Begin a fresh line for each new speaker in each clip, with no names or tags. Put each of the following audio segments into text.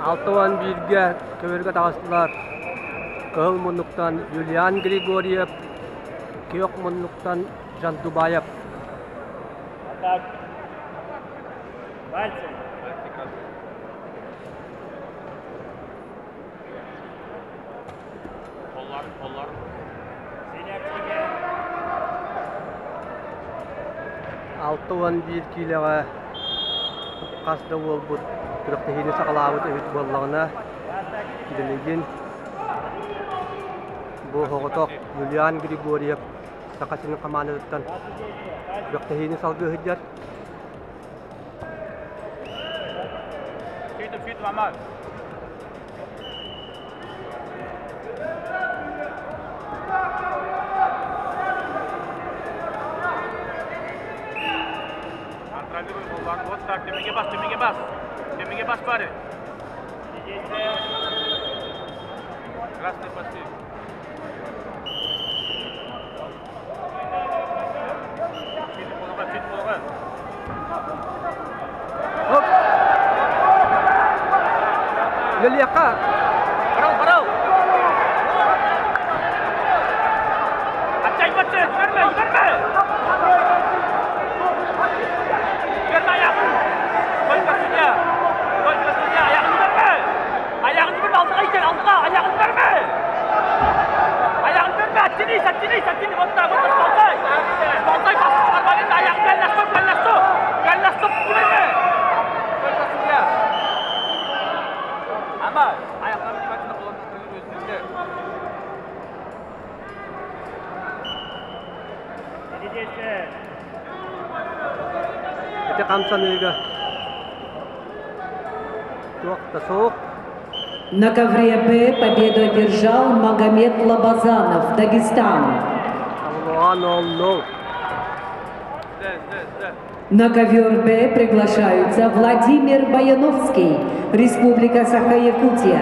61-гэ көбүөргэ таҕыстылар. Кыһыл муннуктан Юлиан Григорьев, күөх муннуктан Жандубаев. 61 киилэҕэ хас да уолбут күрэхтэһиини саҕалаабыт эбит буоллаҕына, билигин бу соҕотох Юлиан Григорьев Саха сирин хамаандатыттан күрэхтэһиини салгыы сылдьар.
Вот так, төмеге бас, төмеге бас. Төмеге бас бары. Красный пасы.
Оп! Үлэлиэххэ!
Барал, барал! Аттайбатты, жіберме, жіберме! Жіберме аяғын! Только судья! Только судья! Аяғын жіберме! Аяғын жіберме, алдыға итер, алдыға! Аяғын жіберме! Аяғын жіберме, оттянись, оттянись, оттянись! Вот так, вот так, сползай! Сползай, басып шығарма енді, аяғын голеностоп, голеностоп! Голеностоп жіберме! Только судья! Ама, аяқтарын внимательно қолданып өзіңізге.
Ити хамсаныыга туох да суох.
На ковре Б победу одержал Магомед Лабазанов, Дагестан.
Таблоға 0-0.
На ковер Б приглашаются Владимир Баяновский, Республика Саха-Якутия,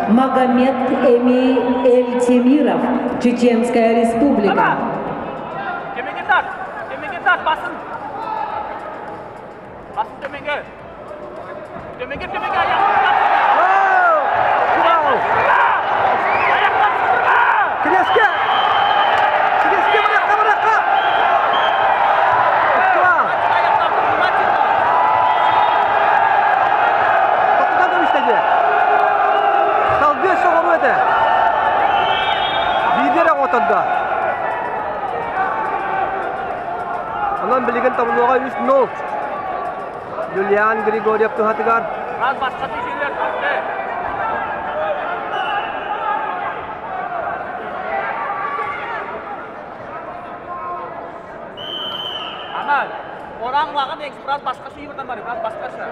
Магомед Эми Эльтемиров, Чеченская Республика.
Төменге тарт, төменге тарт, басын. Басын төменге. Төменге, төменге, аяғын тарт.
Вау!
Аяқтан түсірме!
Киреске! Киреске бараққа, бараққа! Ура!
Аяқтан внимательно.
Тоқтатан көмістеді. Салгы соғыру еді. Лидері отырды. Онан билигин таблоға 3-0. Юлиан Григорьев туһатыгар.
Раз басқа түйсеңдер, түсті. Амал, ораң лағын біраз басқаша юрдан бар, біраз басқаша.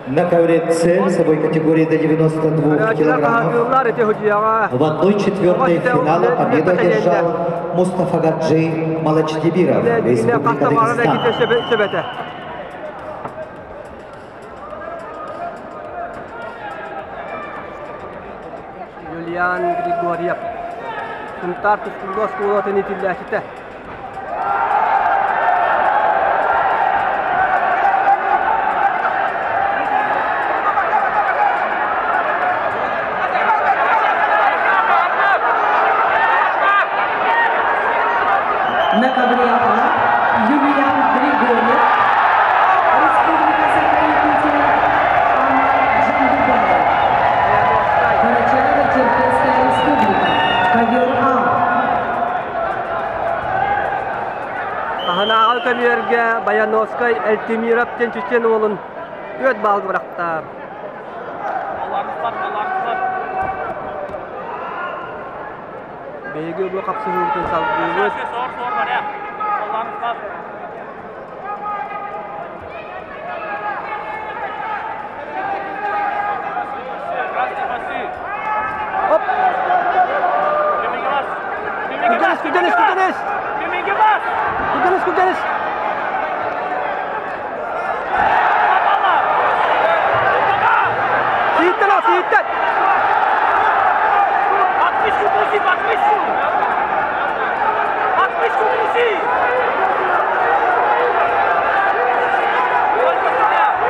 На ковре С весовой категории до 92 килограммов в 1/4 финала победу одержал Мустафагаджи Малачдибиров, Республика Дагестан.
Юлиан Григорьев. Сунтаар тустууга оскуолатын иитиллээччитэ.
На ковре А Юлиан Григорьев, Республика Саха-Якутия, Амар Джандубаев. Карачаево-Черкесская Республика, ковер А.
Таһынааҕы көбүөргэ Баяновскай Эльтемиров диэн чечен уолун түөрт баалга бырахта.
Аларыңыз бар, аларыңыз бар.
Биһиги бу хапсыһыыбытын салгыыбыт.
Сор, сор бар, я. Аларыңыз бар. Красный пасы.
Оп!
Төменге бас. Төменге
Күргәнес,
бас.
күргәнес, күргәнес!
Төменге бас.
Күргәнес, күргәнес!
Бала.
Сииттен ал, сииттен!
Подмышку пусти, подмышку.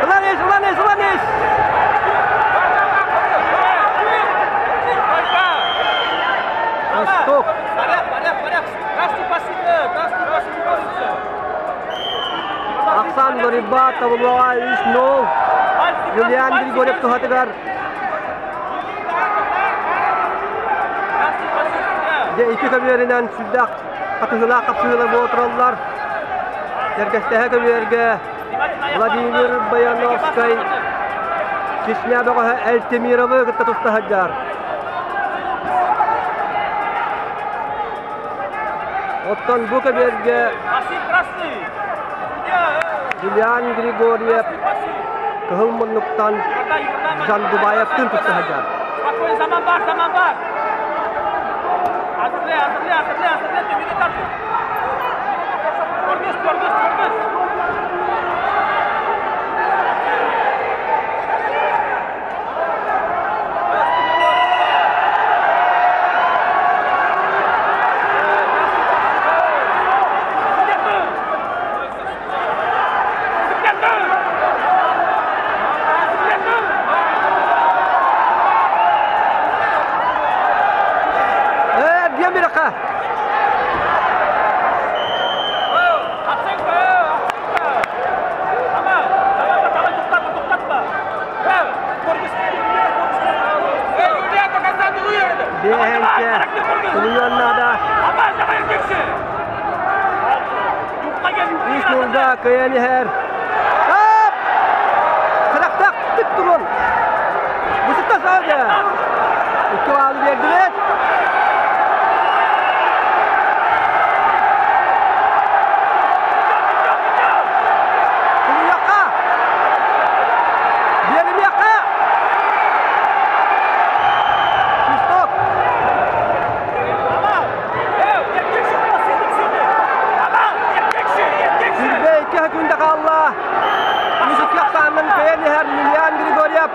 Ылан ис, ылан ис, ылан ис! Свисток. Ахсан борьба табыллаҕа 3-0. Юлиан Григорьев туһатыгар. Дьэ икки көбүөрүнэн сүрдээх хатыһыылаах хапсыһыылар буола тураллар. Сэргэстэһэ көбүөргэ Владимир Баяновскай Чечня бөҕөһө Эльтемировы кытта туста сылдьар. Оттон бу көбүөргэ Юлиан Григорьев кыһыл муннуктан Жандубаевтыын тутта сылдьар.
Спокойно, заман бар, заман бар. Hazırla, hazırla, hazırla, hazırla, tümünü tartın. Көргүс, көргүс, көргүс.
Эргийэн бирэххэ. Биэһэнчэ тулуйуон наада. Үс нолга кыайан иһэр. Сарахтаах тик турун. Бусукта саҕа. Икки баалы биэрдибит. Тулуйуохха! Биэримиэххэ! Свисток! Сүүрбэ икки секунда хаалла. Үс икки ахсаанынан кыайан иһэр Юлиан Григорьев.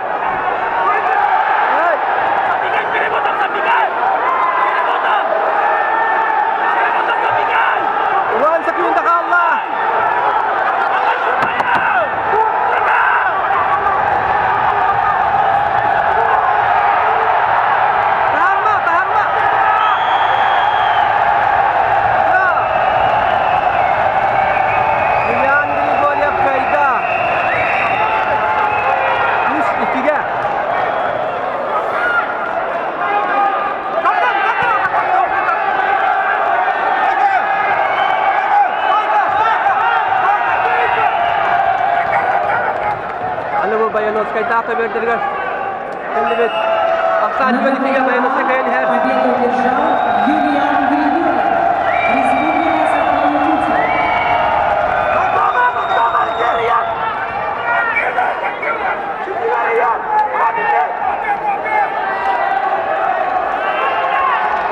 Уон секунда хаалла. Таһарма, таһарма! Юлиан Григорьев кыайда. Үс иккигэ. Аны бу Баяновскайдаах көбүөрдэригэр кэллибит. Ахсаан түгэн Баяновскай кыайан иһэр.
Победу одержал Юлиан Григорьев, Республика Саха-Якутия.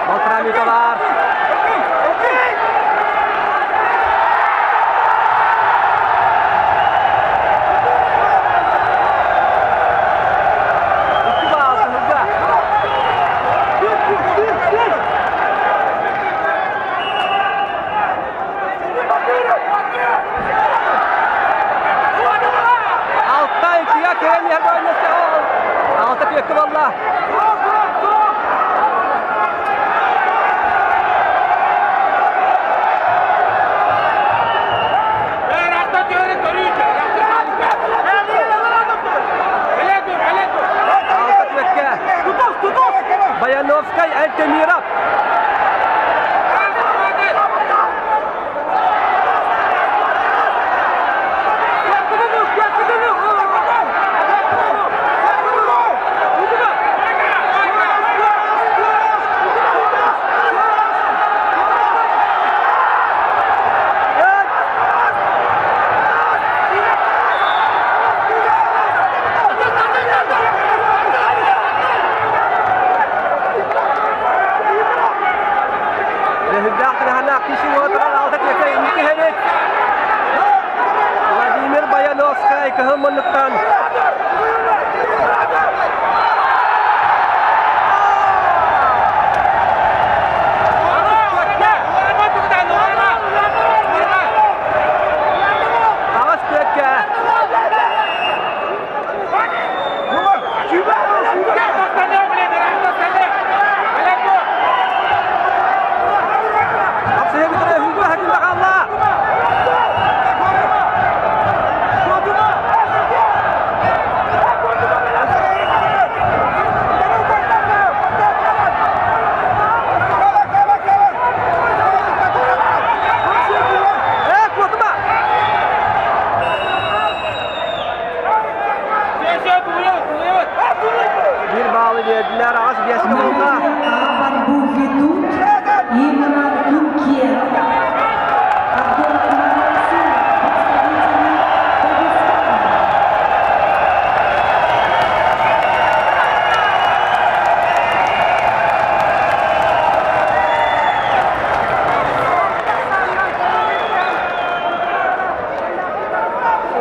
Балтараа мүнүүтэ баар. Икки баал кыһылга. Алта иккигэ кыайан иһэр Баяновскай. Алта түөккэ буолла. Алта түөккэ. Баяновскай Эльтемиров. Биэрдилэр 8-5-кэ
На
буолла.
ковре А борьбу ведут Имран Кункеров, Абдурахман Расулов, представители Дагестана.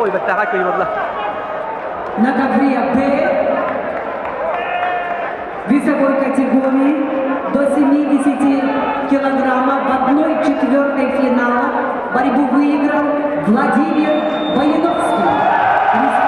Ой, бэртээхэй кыайыы буолла.
На ковре Б весовой категории до 70 килограммов в 1/4 финала борьбу выиграл Владимир Баяновский.